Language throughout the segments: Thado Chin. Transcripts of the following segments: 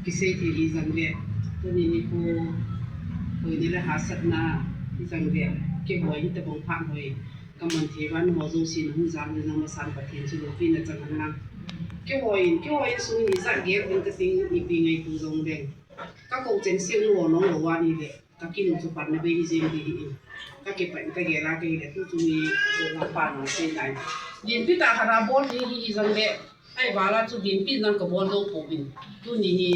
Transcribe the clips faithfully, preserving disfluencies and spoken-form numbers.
Sei thei hi jong le, tuni nikho, hoina le hahsatna hi jong le, keiho hi tabang phat hoi, kaman thei uva nangho jouse nahung jam le nang masan Pathen chu loupina chang hen lang. Keiho in, keiho insung hi jat gel in kating ipi ngaito jong le, kakou chengse u nangho lou uva ahile, kakinung chu panna bei hi jeng ding ahi in. Kakipah in kagel a kahile, tu chu mi, tu chu mi, pa nang sei nai. Dinpi tah khat a bol hi hi jong le, Ahivang a chu dinpi jong kabol jou pouvin. Tuni hi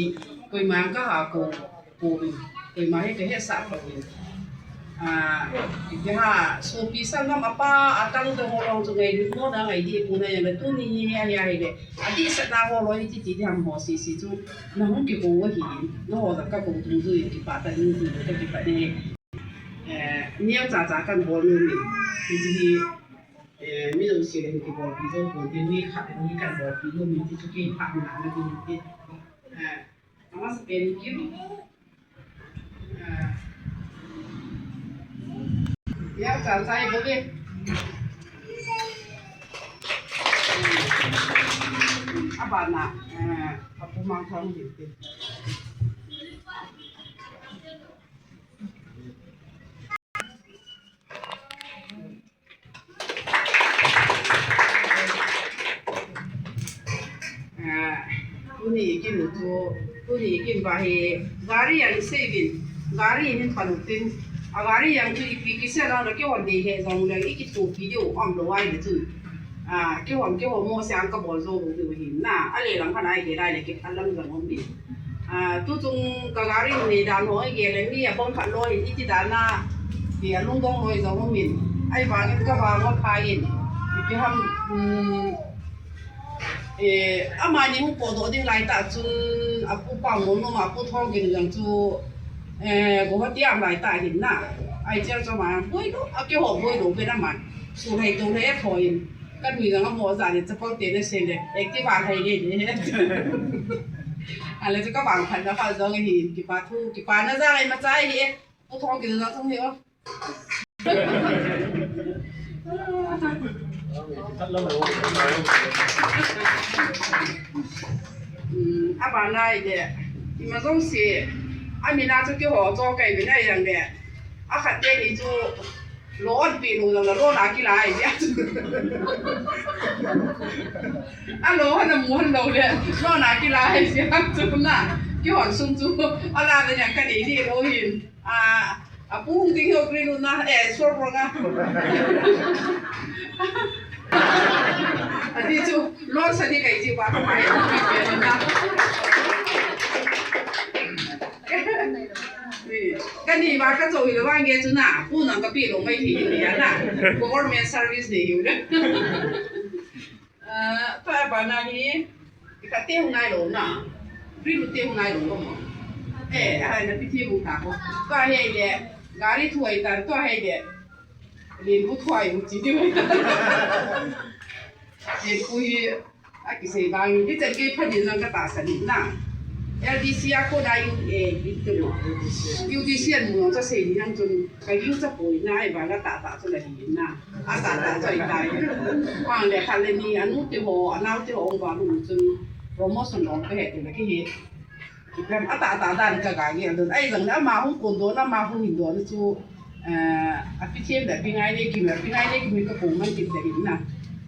koima kaha kou pouvin. Koima hi kahetsah pouvin. Ah, ipi ham, sopi sanggam apa atang te ho jong chu ngailut mona ngai ding pon ahi le tuni hi ahi ahile. Adih sahna ho loi ti ti diham ho sese chu. Nahung kikou u ahin. Nangho jong kakou dungjui in kipah tah in kakipah e. Eh, neocha cha kanbol nom in. Hiche hi Eh, mi jouse le hin kibolpi jou pon tin, mi khat ni kanbolpi nom in ti chu kei phatna na ding ti. Eh, amasapen in kim. Eh, ya cha chai bou ve. Abana, eh, Apu Mangthang hin ti. Ah, tuni kin chu, tuni kin ba hi, gari jong sei uvin, gari hin pan u tin, a gari jong chu ipi kisel a la keiho dei he jong le, i kitopi diu um lou ahile chun. Ah, keiho, keiho mo se ang kabol jou lou diu hin na, a le lang khat a i gel a le kei a lang jong um in. Ah, tuchung ka gari nei dan ho i gel le mi a bang khat lou hin iti dan a, ti a lungdong lou jong um in. Ahivangin ka vang a pha in. Ipi ham, um, eh, amani hung potdoh ding lai tah chun, Apu Pangmo nom a Apu Thongin jong chu, eh, Guwahati a um lai tah hin na. Ai chel chu ama boi lou, a keiho boi lou pen ama. Sulhai tou lhai a thoi in. Ka nui jong amo jat le chapang te na sei le, Activa lhai le le. Ale chu ka vangphatna khat jong ahi, kipa thu, kipana jal a imacha ahi e. Pu Thongin jong thong hi o. Hmm, abana ahile, ima jouse, amin a chu keiho chu kai min a jong le. Akhat teni chu, Loan pi lou jong le loan a kila ahi jeh a chu. A loan a mu hon lou le, loan a kila ahi jeh a chu na. Keihon sum chu, ala le jong ka nei deh lou hin. A, apu hung ding hi o green na, eh, sor bro na. Ati chu, loan sa ni kai ji ba ka pai. Kani ba ka chou hilou vang ge chu na, pu nang ka pi lou mai thei hi na. Government service nei hiu na. Ah, tua bana hi, ka te hung nai lou na. Ri lu te hung nai lou ko mo. Eh, ai na pi thi hung ta ko. Tua hi le, gari thu ai tan, tua hi le. Len pu thu ai mu chi di ai tan. Len pu hi, Akisei vangin, hichan kei phat in jong ka tahsan in na. L D C a kona in, eh, in tu. U D C an mu jong chu sei ni jong chun, ka ging cha poi na, ahivang a tahtah chu la hi in na. A tahtah chu ahi tai. Vang le khat le ni, anu te ho, anao te ho, ong va lu chun, promotion ong ka he te la ki he. Ipi ham a tahtah dan ka ga gel don. Ahi jong le ama hung kon don, ama hung hin don chu, eh, a Pi Them le Pi Ngaineikim le, Pi Ngaineikim ka kon man kit ta hin na.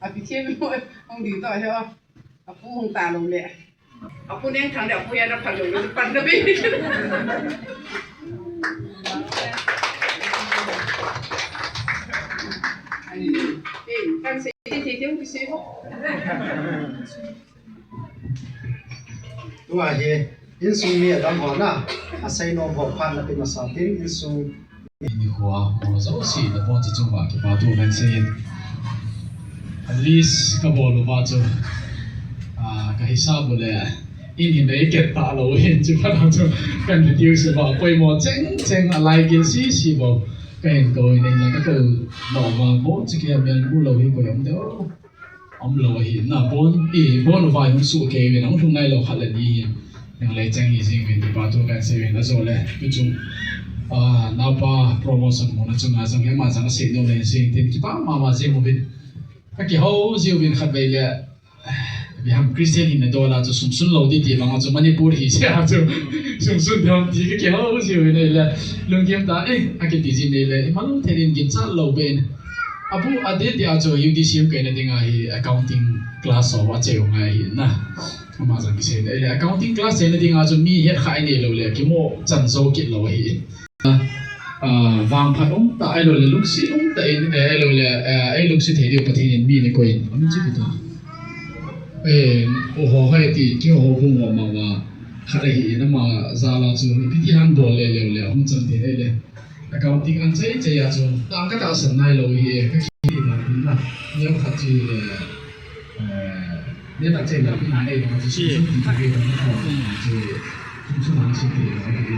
A Pi Them hung ding to he o. A pu hung ta lou le. A pu Nengthang le a pu Hena phat lou le pan na be. Ai, eh, kan sei thei thei hung kisei ho. Tua hi, insung mi adam ho na, asei nom ho phat na pi masa tin, insung mi. Nikho a, mo jouse, nabonchauva, kipa thu kahin sei in. At least, kabol uva chu, ah, ka hisap u le, in hin nei ket talou hin, chu phat a chu, kan reduce uva, poimo cheng cheng, alai kin sisi bou, kahin kou in, in la ka kou, mo ma, mo chu kia mian bu lou hi koi um de o. Umlou ahi, nabon, i, bon uva hung soh kei uvin, hung lhung nailou khat le ni hin. Nang lei chang hi jing uvin, kipa thu kahin sei uvin, ajou le, tu chung, ah, napa promotion muna chunga jong, hema jong asei nom le jing tin, kipa mama jing uvin. Ka kihou jing uvin khatvei le, Ipi ham Christian hina dol a chu sumsun lou ding ti bang a chu Manipur hi se a chu sumsun ding ti ka kihou jiu in ahile. Lunggim tah e, akiti jin ahile. Imacha thei in ginchat lou ben. Abu ade ti a chu U D C kaina ding ahi accounting class ho acheu ngai hi na. Ama jong kisei in ahile accounting class cheina ding a chu mi het kha inei lou le kimo chan jou kit lou ahi. Ah, vangphat um tah, ahilou le lungset um tah in, eh, ahilou le, eh, ei lungset thei diu Pathen in mi nei koi in, amin chu pi ta. Eh, o ho hai ti, ki ho bu mo ma ma, khat ahi in ama jal a chu, ipi ti ham dol le le le, hung chan thei le le. Accounting an chai chai a chu, tang ka tahsan nai lou hi, ka ki na, na, neo khat chi le, eh, ne ta chai la, pi na nei lo, chi, chi, chi, chi, chi, chi, chi, chi, chi, chi, chi, chi,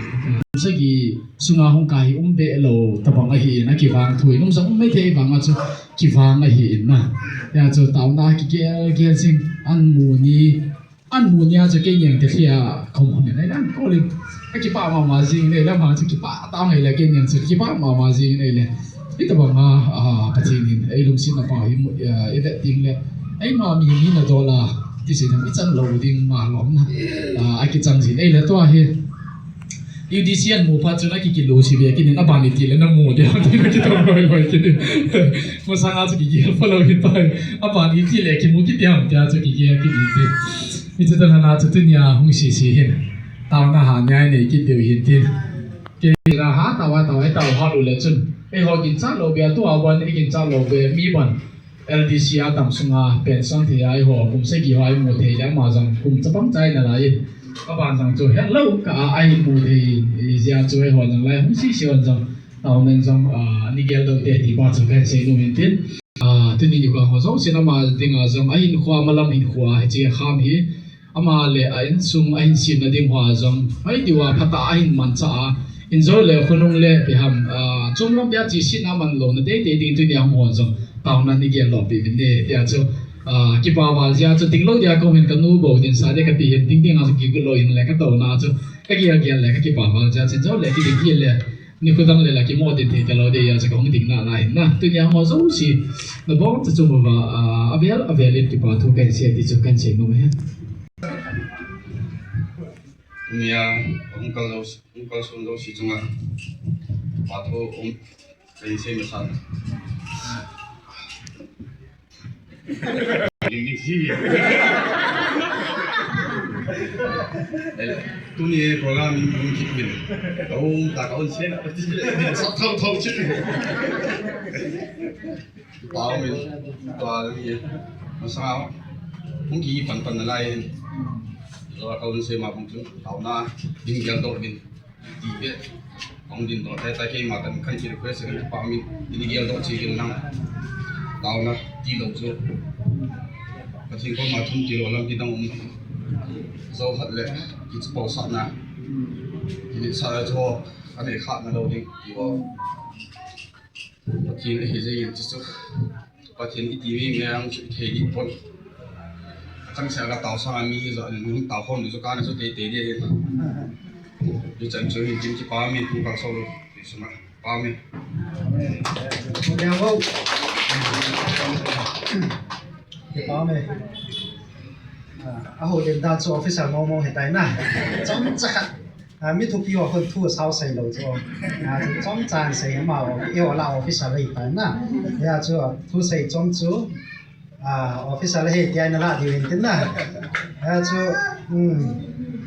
chi, chi, sunga hung kai um be lou, tabang ahi in, akivang thu in, um jong um mai thei vang a chu, kivang ahi in na. Hia chu taona kigel, gel jing, an mu ni, an mu ni a chu kei niang te thia, khom hon in, ai lan ko le. Ka kipah mama jing in, ai lam a chu kipah ta ngai le, kei niang chu kipah mama jing in, ai le. Hitabang a, a, Pathen in, ei lungsetna pa hi, a, i vet ding le, eima mi, mi na dol a, ti sei tham i chan lou ding ma lom na. A, akichang jin, ai le tua hi. U D C an mu phat chun akikilu si ve kit in aban iti le na mu dia ti na kitong loi loi kit in. Masang a chu kigel pha lou hi tai. Aban iti le kimu kit diam tia chu kigel kit in ti. Hichu tan hana chu tunia hung sisi hin. Taona ha nia nei kit diu hin tin. Kei na ha tawa tawa tawa ha lu le chun. Eiho ginchat lou bia tua ban i ginchat lou be mi ban. L D C a tam sunga pension thei a eiho kum sagi ho a imu thei le ama jong kum chapang chai nalai in. Aban jong chu hetlou kah a imu thei jeh a chu eiho jong lai hung sisi hon jong taona in jong, ah, ni geldoh te ti pa chu kahin sei nom in tin. Ah, tuni nikho ho jousen ama dinga jong ahinkho a malam hinkho a hiche kham hi Ama le a insung ahin semna ding hoa jong, hoi diu a phatah a ahin manchah a, in jou le khonung le ipi ham, ah, chom lam pia chi sin a man louna teitei ding tunia hung hon jong, taona ni gel lou pi vin ne, tia chu, ah, kipa val jeh a chu ding lou dia kong hin ka nu bou din sa de ka ti hin ding ding a chu kigot lou in le ka taona chu, ka gel gel le ka kipa val jeh a chu in jou le kiding hi le, Nikho dang le la kimo tin thei talou ding a chu kahung ding nalai hin na. Tunia ho jouse, nabonchauva, ah, avel, avel in kipa thu kahin sei ti chu kahin sei nom e. Tunia, hung kal jouse, hung kalson jouse chunga, kipa thu, um, kahin sei masa. Ling ling si. Tuni program in hung kit min. Ka um ta ka un se na. Sa thau thau si. Pau min. Tua ni. Masa. Hung ki pan pan nalai. Tua ka un se ma hung tu. Taona. Ding gel doh min. Ti ve. Hung ding doh, tai tai keima tan kan ki request kan pa min, ini gel doh chi gel nang. Taona, ti lou chu. Pathen koma thum ti lou lam kidang um. Jou khat le, kichepau sahna. Kini sa chu, anei kha na lou ding, ti vo. Pathen ahi jeh in chu chu. Pathen iti mi mi ang chu thei di pon. Chang sia ka tao sang a mi hi jo ni hung tao khom ni chu ka na chu tei tei di. Ni chan chu hi tin kipa mi tu ka so lo. Ti suma. Pa mi. Kipa mi. Ah, a ho den dan chu officer mo mo he tai na. Chang cha kha. Ah, mi thupi ho khun thu sao sei lou chu. Ah, chu chomcha sei ma o, e o la officer lei ta na. Ya chu thu sei chom chu. Ah, officer lei ti ai na la di win tin na. Ya chu, um,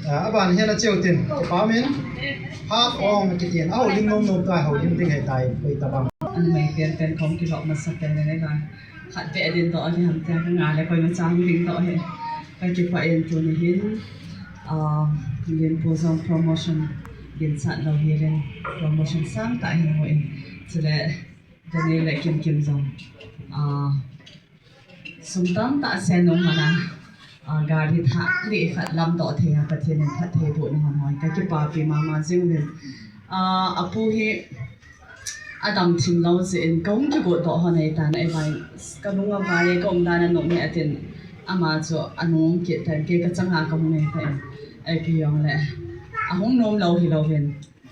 ah, aban hian a cheu tin, pa min. Half on kitin, au lim nom nom ta, hau lim ding he tai, koi ta bang. An mai pen pen khom ki lok masa pen ne na. Khat ve din doh ni ham tia ka nga le koima chang ding doh he. Ka kipah in tuni hin, ah, Lianpu jong promotion ginchat lou hi le promotion sang tah hin hou in. Chule Daniel le Kimkim jong, ah, sum tamtah sen nung mana, ah, gari thah li khat lam doh thei a Pathen in phatthei boh na ham hoi. Ka kipapi mama jing uvin. Ah, apu hi Adam thim lou jeh in, ka hung kigot doh hon ahi tan, ahivang, ka lung a vai, ka umdan a nom e atin, ama chu a nom kit tan, kei ka changa ka hung nei tan, ipi jong le, a hung nom lou hi lou hin,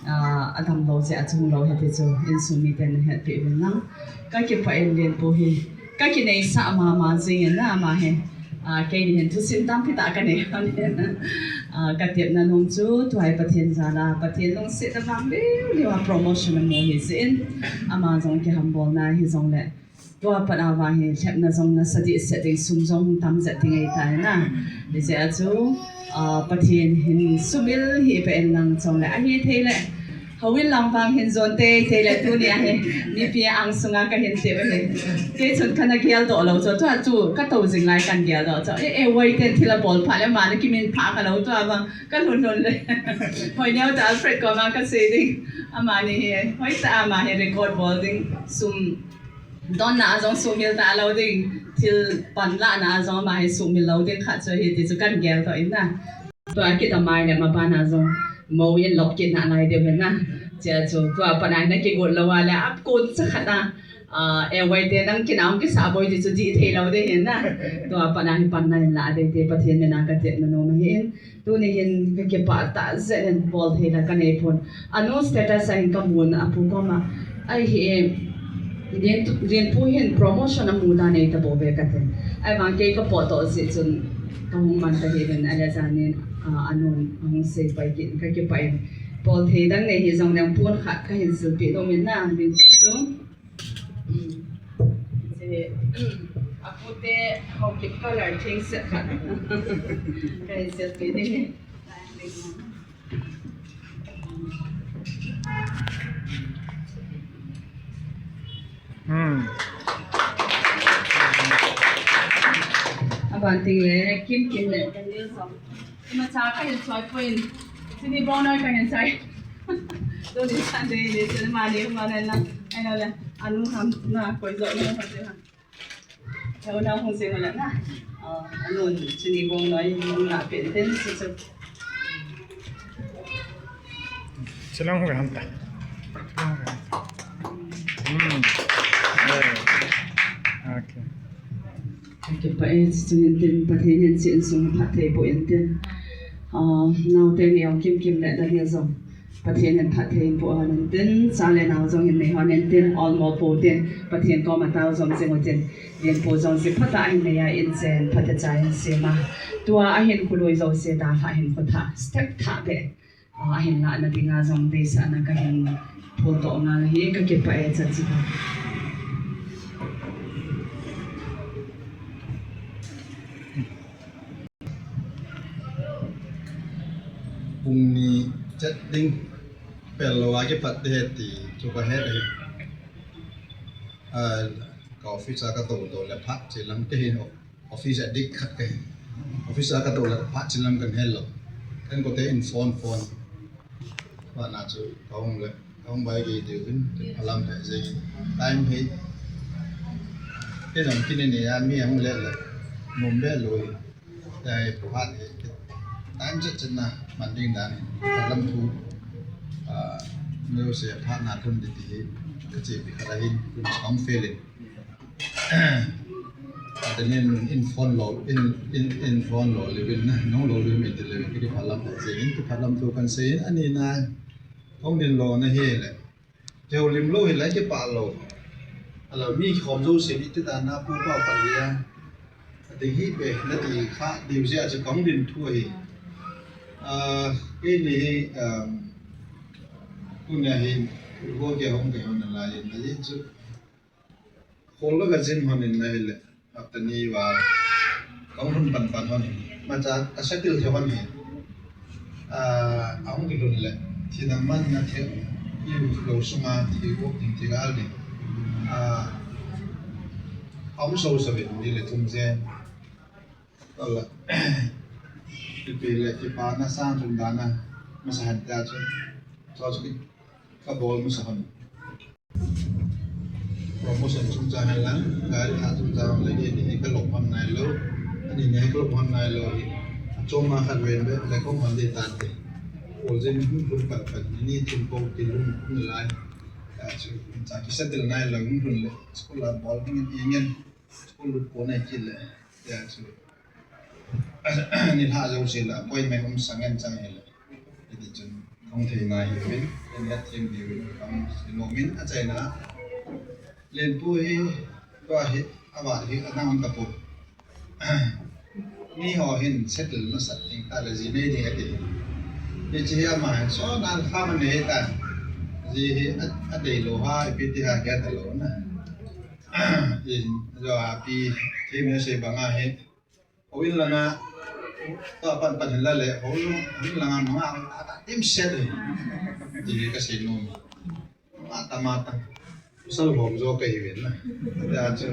ah, a dam lou jeh a chu hung lou hi ti chu, insung miten na hetpi uvin lang. Ka kipah in Lianpu hi, ka kineisah mama jing in na ama hi. Ah, keini hin thusim tampi tah kanei. Ah, katepna nom chu, tua hi Pathen jal a, Pathen lungsetna vang leu leu a promotion amu hi jeh in, ama jong kihambolna hijongle, tua pat a vang hi lhepna jong nasa dehset ding, sum jong tam jat ding ahitai na. Hijeh a chu, ah, Pathen hin sumil hih peh in lang jongle, ahithei le, houin lang vang hin jon teitei le, tuni a hi, mipi angsunga kahin tep ahi. Kei chun kana geldoh lou chu, tua chu katou jing lai kan geldoh chu. E, e, Wai ten thil abol phat le, ama na kimin pha kha lou, tua vang kalhun lhun le. Hoineo tah Alfred koma kasei ding. Amani hi, hoitah ama hi record bol ding, sum donna a jong sumil talou ding, thil panlahna a jong ama hi sumil lou ding khat chu ahi ti chu kan geldoh in na. Tua kit a mai le maban a jong mou in lop kit nalai diu hin na. Chea chu tua pat a hi na kigot lou a le akon cha khat a, ah, e, Wai te nang kina hung kisah boi ti chu dih thei lou ding hin na. Tua pat a hi panna hin lah ding ti Pathen min a katepna nom ahin. Tuni hin kakipah tah jeh in bol thei la kanei pon. Anu status a hin kamun apu koma. Ahi, Rin, Rinpu hin promotion amu dan ahi tabou ve kati. Ahivang kei kapotdoh jeh chun kahung man kahiuvin, ahile jan in, ah, anun ahung sei pai kit in kakipah in. Bol thei dang nei hijongle pon khat kahin silpeh nom in na, Rinpu chu. Hmm. Hiche, hmm, apute Haokip color thengset khat kahin silpeh ding. Hmm. Aban ting le, Kimkim le, Daniel jong. Imacha kahin choi poi. Chini Bongnoi kahin choi. Tuni Sunday ni, chini mani hung na na. Ahi na le, anu ham na, koi jo na, koi jo na. Heo na hung jing le na. Ah, anu chini Bongnoi hung na pen ten si chu. Chilang hung ham ta. Hmm. Eh. Okay. Kakipah e, chuin tin Pathen in chun sum phatthei boh in tin. Ah, naote ni Haokip, Kimkim le Daniel jong Pathen in phatthei boh hon in tin, cha le nao jong in nei hon in tin, olmo pou tin, Pathen koma tao jom jing u tin, Rinpu jong ji phatah in nei a in chen phatechan sem a. Tua ahin khului jouse dalha hin khothah, step thah beh. Ah, ahin lahna dinga jong deisahna kahin phondoh ngal ahi, kakipah e, chan chu. Pung ni chet ding, pel lou a kipat ding ahi ti chu kahet ahi. Ah, ka office a katou tou le phat che lam kahin Office a dik khat kahi. Office a katou le phat chin lam kahin hel lou. Kan kote in phone, phone. Phat na chu kahung le, kahung bai gei diu vin, phalam lheh jeng in. Time hi. Kei jong kini ni a mi ahung le le. Nom be lou hi. Tua hi phat hi. Time chet chet na man ding dan hi. Phalam thu. Ah, news e phat na thum ding ti hi. Kachepi khat ahin, kun chom feeling. Atenin in phone lou, in, in, in phone lou le vin na, nung lou le vin ti le vin, kiphalam ta che, in kiphalam tu kan sei in, ani na, hung din lou na hi le. Keu lim lou hi le kipah lou. Alo mi khom jouse ni ti dan na pu pa pa ya. Ati hi pe, na ti kha, di se a che kong din thu hi. Ah, kei ni, um, kun ya hi, ko ke hong ke hong na la yin, na yin chu. Khol la ka jin hon in ahile, hapta ni val. Kahung lhun pan pan hon in. Macha, ka settle thei hon in. Ah, ahung kilhun le. Thina manna thei. Iu lou sunga, thi gop ding, thi gal ding. Ah, ahung so sa vin, ni le thum jen. Tua la. Ipi le, ipa na sang thum dan a. Masa han ta chu. Tua chu ki, ka bol masa hon. Promotion chungchang hen lang, gari thah chungchang le, ni, ni, ka lop hon nai lou, ani ni ka lop hon nai lou hi. Achom ma khat ven be, le kong hon de tan te. Ol jen hun hun pat pat, ni, ni, thum ko, ti lum, hun lai. Ya chu, cha ki settle nai lou, hun hun le. School a bol ding in, ingen. School lut ko nai kit le. Ya chu. Ni lha jouse la, appointment um sa ngen chang hi le. Hiti chun, kong thei ngai hi vin, in la thim hi vin, kong si nom in a chaina. Lenpu hi, tua hi, ava hi, anang tapon. Miho hin settle masat ding tah le ji nei ding ati. Hiche hi ama hin so nan kha man nei ta. Ji hi a, adei lou ham, ipi ti ham kihet lou na. Ji, jo api, thim hi sei banga hi. Houin langa, tua pan pan hin la le, houin, houin langa nunga, a ta tim set hi. Ji hi kasei nom. Mata, mata. Pasal hom jo kahi uvin na. Tia chu,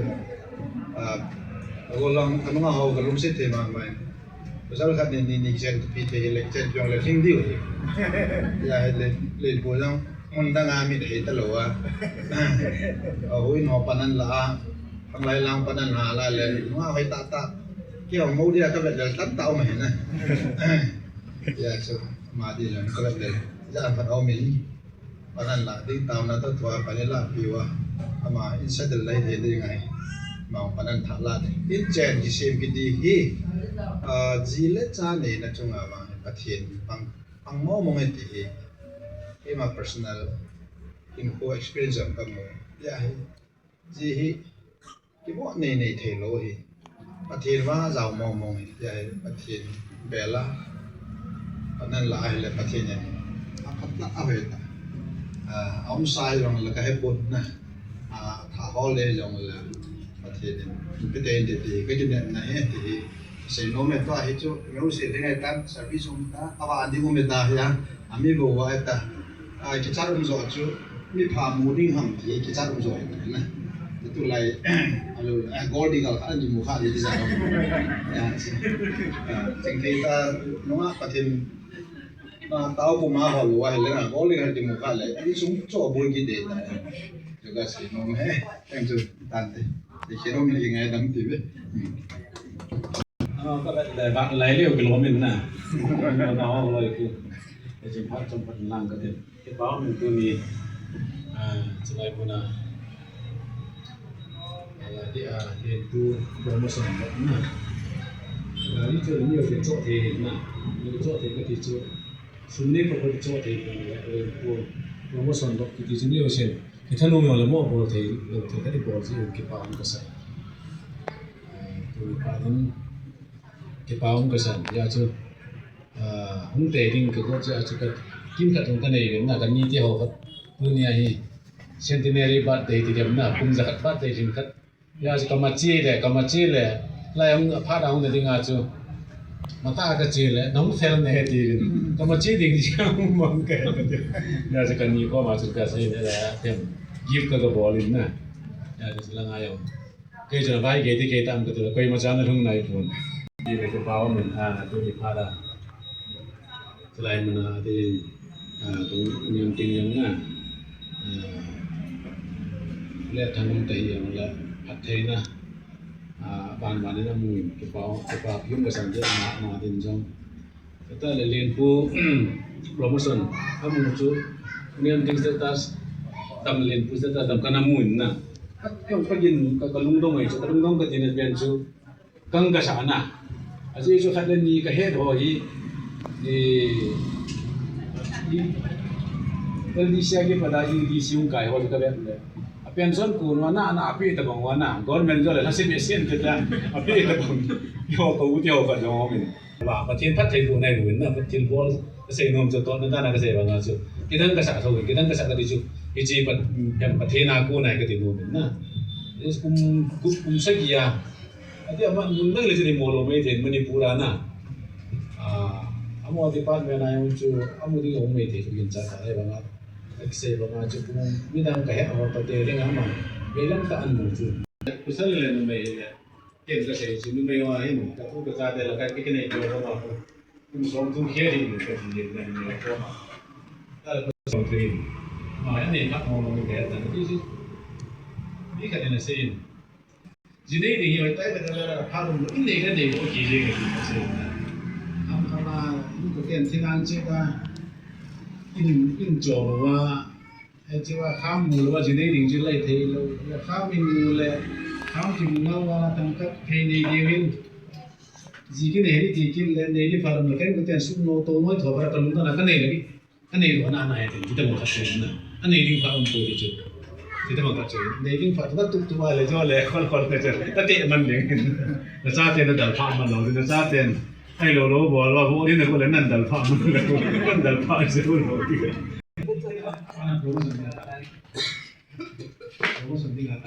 ah, ago lang, anunga ho kalungset thei mama in. Pasal khat ni, ni, ni chen pi thei le, chen piong le, hing diu hi. Tia hi le, le po jong, mun dang a mit hei ta lou a. Ahoi no panan la a, khanglai lang panan la la le, nunga hoi ta ta. Kei ho mo dia kavet le, tan ta um hi na. Tia chu, ama di jong kavet le. Ja phat um in. Panan la ding taona toh tua panin la piuva. Ama in settle lai thei ding ahi. Ama panan tha la ding. Inchen kisem kiti hi. Ah, ji le cha neina chunga vang Pathen pang, pang mo mo nge ti hi. Ima personal hinkho experience jong kamu. Tia hi. Ji hi, kimu nei nei thei lou hi. Pathen vang a jao mong mong hi, tia hi Pathen bel a. Panan la ahi le Pathen in. Aphat la ahoi ta. Ah, aum sa hi jong le kahe pon na. Ah, tha hol le jong le Pathen in. Pathen te ti, kakinepna hi ti hi. Sei nom e tua hi chu, meu sei ding ahi tan, service um ta, ava an ding um e ta hi a, ami bou va e ta. A, kichat um jo chu, mi pha mu ding ham ti, kichat um jo hi na. Tulai, alo, a, gold digger kha, an mu kha, ti ja. Ya, chi. A, cheng thei ta, nunga Pathen, a, tao ko ma ho lo, a, le na, gold digger ti mu kha le, insung cho boi kit de ta. Chu kasei nom e, thank you, tante. Ti khe nom le ngai dam ti ve. Hmm. Ah, ka vet le, ba, lai leo kilom in na. Kilom in na, ho loi ki. E jing phat jong phat lang ka tin. Kipa um in tuni, ah, chulai muna. Ah, di, ah, di tu promotion na. Ah, di tu ni o ke cho te na. Ni cho te ka ti chu. Sum ni ko ko cho te na. Promotion lo ki ti chu ni o sen. Kithanom jong le mo bol thei lou thei khat i bol jeh in kipa um kasa. Eh, tuni phat in kipa um kasa, hijeh chun, ah, hung tei ding kagot jeh chun ka, kin khat hung kanei uvin na, kani te ho khat. Tuni a hi centenary birthday ti dem na, kum jakhat birthday lhin khat. Hijeh chun kamache le, kamache le, lai hung, aphat a hung na ding a chu. Matah a kache le, nahung fel ne ti uvin. Kamache ding jeh a hung mang kahe ti. Hijeh chun kani koma chu kasei le, le, tem. Gift ka, kabol in na. Hijeh chun langa jong. Kei chu vai kei ti kei tam kati le, koima cha nalhung nai pon. Ti le kipa um in, a, tuni phat a. Chulai muna ati, ah, kum niam ting jong na, ah, le thanom te hi jong le phattheina, ah, ban ban in amu in kipa, kipa phim kasan te ama, ama din jong. Kata le Lenpu promotion amu chu niam ting status tam, Lenpu status tam kana mu in na. Ka, ka, ka gin, ka, kalungdong e chu, kalungdong kati na pen chu. Kang kasa na. Ajeh chu khat le ni kahet ho hi. E, e, L D C a kipat a E D C hung kai ho kavet le. A pension kon uva na, na ape tabang uva na. Government jong le lhaset behseh in ti ta. Ape tabang. Ho ka u te ho ka jong min. Ba, Pathen phattheibohna i mu in na, Pathen bol. Kasei nom chu totna tah a kasei banga chu. Kidang kasa tho, kidang kasa kati chu. Hiche Pat, Pathen a kon ahi kati nom in na. Kum, kum, kum sagi a. Ati ama mun dang le chu ni mo lou mai thei Manipur a na. Ah, amaho department a jong chu, amu ding jong mai thei chu ginchat tah ahi banga. Kasei banga chu kum midang kahet ho toh te ding ama. Veilam tah a amu chu. Pasal le numei le. Ken kasei chu numei ho hin, ka u ka cha te la ka, ka kinei ko ma ko. Kum som thum khel hin kati le na hin ko ma. Ta le kum som thum hin. Ma, anei khat mo mo kahet ta ti chu. Mi khat in asei in. Ji nei ding hi, tai ka ta la, pha lum, in nei ka nei ko ki le ka ti ka sei na. Am, ama, in ko ken thin an che ka, in, in cho ba wa, e che wa kham mu lo wa ji nei ding ji lai thei lo, ya kham in mu le, kham ki mu na wa, tang ka thei nei ding in. Ji ki nei ri ti ki le, nei ri pha lum le, ken ko ten sum no to noi tho ba ka lum ta na ka nei le ki. Anei lou na, anei ding, kita mo khat na. Anei ding khat um poi ti chu. Kita bang ka chu. Nei ding phat ka tup tup a le jo le khol khol ka chu. Ka te man ding. Na chaten na dal pha man lou, na chaten. Ai lo lo bol lo, bo ni na ko le nan dal pha man lou. Nan dal pha je lo.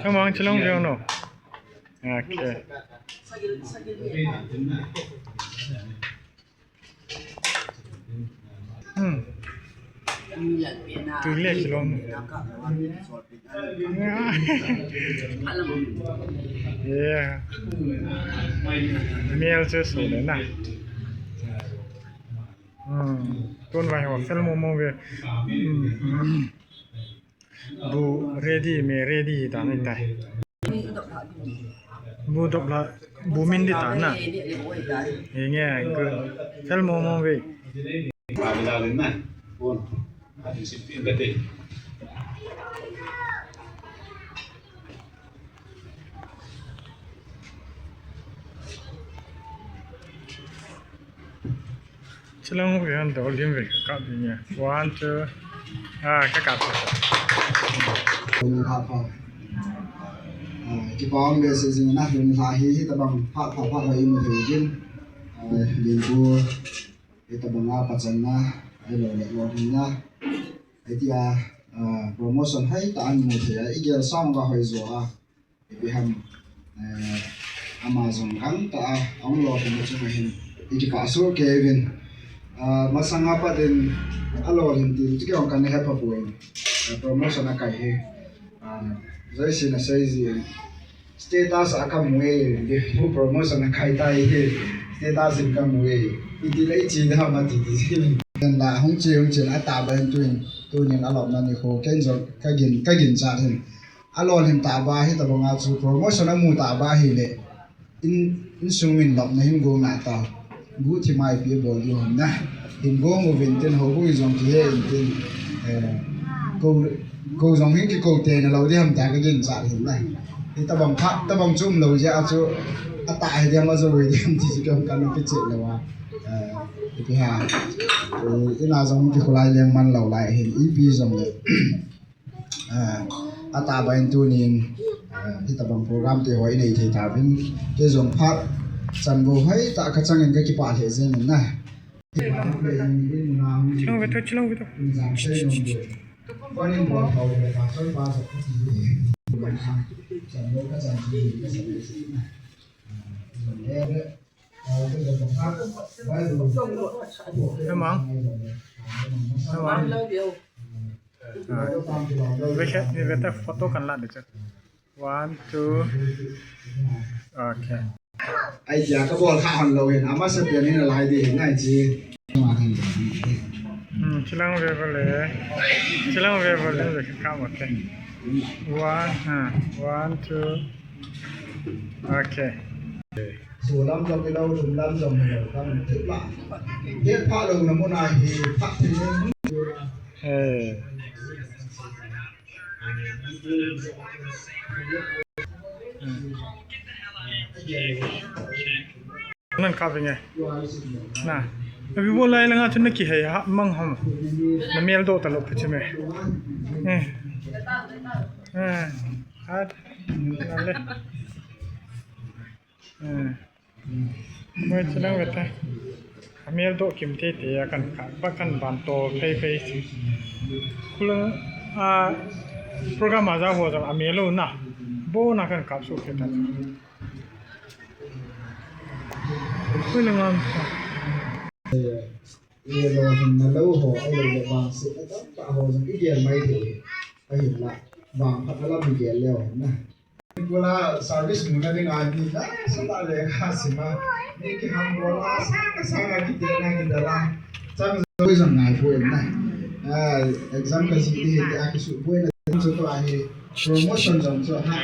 Come on, Chalong Veo no. Okay. Hmm. Tui le kilom. Yeah. Mel chu so le na. Hmm. Tun vai ho fel mo mo ve. Hmm. Bu ready, me ready ta nai tai. Bu dop la, bu min di ta na. Hi nge, fel mo mo ve. Chalong Veo an dol lim ve ka kap ding e. One, two. Ah, ka kap. Lung pha pha. Ah, kipa um behseh jing na, lung pha hi, hitabang pha pha pha pha i mu thei jin. Ah, lim bu, hitabang a pachanna, ahilou le lolhinna. Hitia, ah, promotion hai ta an mu thei a, i gel sang va hoi jo a. Ipi ham, eh, ama jong gangtah a, ahung lolhin chunga hin, i kipah soh kei uvin. Ah, masanga pat in, alolhin til chu kei jong kana hepha poi. Ah, promotion akai hi. Ah, jouse in asei jin. Status a kamu e, promotion akai tai hi. Status in kamu e. Iti le ichi da ma ti ti. Ken la hung che, hung che, atah beh in tuin, tunin alopna nikho. Ken jong kagin, kagin chat hin. Alolhin tah ba hitabang a chu promotion amu tah ba hile. In, insung in lopna hin gong na tao. Guhthim a ipi bol diu ham na. Hin gong uvin tin houbung in jong kihe in tin. Eh, ko, ko jong hin kikou tei na lou di ham tia kagin chat hin na. Hitabang phat, tabang chu umlou jeh a chu. Atah hi di ham ajo hi di ham ti chu kei jong kana kiche lou a. Eh, ipi ham. Eh, ina jong kikhulai leng man lou lai hin. Ipi jong le. Ah, atah beh in tunin, ah, hitabang program te ho inei thei tauvin, kei jong phat chan bou hoitah kachangin kakipah lheh jengin na. Chalong ve to, chalong ve to. Hemang. Hemang. Ve khat ni ve ta photo kan la de chu. One, two. Okay. Ai tia kabol kha hon lou hin, amasa pen hin alai de hin ai chi. Hmm, chalong ve ve le. Chalong ve ve le, ve kha mo te. One, ha, one, two. Okay. Solam jong hilou, lum lam jong hilou, kam thip la. He pha lou na mun a hi, pha thei. Hey. Nan kap inge. Na. Na bi bo lai langa chun na kihei ha mang ham. Na mel do ta lo pha chime. Eh. Eh. Hat. Na le. Eh. Moi chalong ve ta. Amel do kim tei tei a kan kap, ba kan ban to phei phei si. Khulang a program a ja ho jong amel lo na. Bo na kan kap su phei ta. Khulang am. Ye lo hin na lo ho, ai lo le bang si, a tam ta ho jong i gel mai thei. Ahin la, bang phat na la mi gel leo hin na. Kula service mu na ding a ni na, sa ta le ka sima. Ni kiham bol a, sa ka sa na ki te na ki da la. Chang zo jong ngai poi na. Ah, exam ka ji te te a ki su poi na. Chang zo to a hi promotion jong cho ha.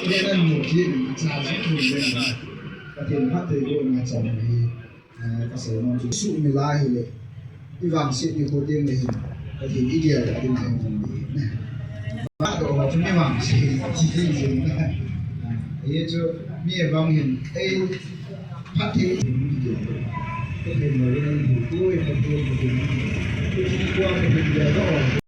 Ni na mu ki, cha ji ki na. Ka tin phat te go na cha na hi. Eh, ka sei nom chu, sumil a hile, i vangset nikho teng le hin, Pathen i gel a ding ahi. Vahdoh ho chu mi vangset, ti ding jing. Eh, hichu, mi abang hin, ei, phatthei, Pathen lo in, Pathen, Pathen, Pathen, Pathen, Pathen,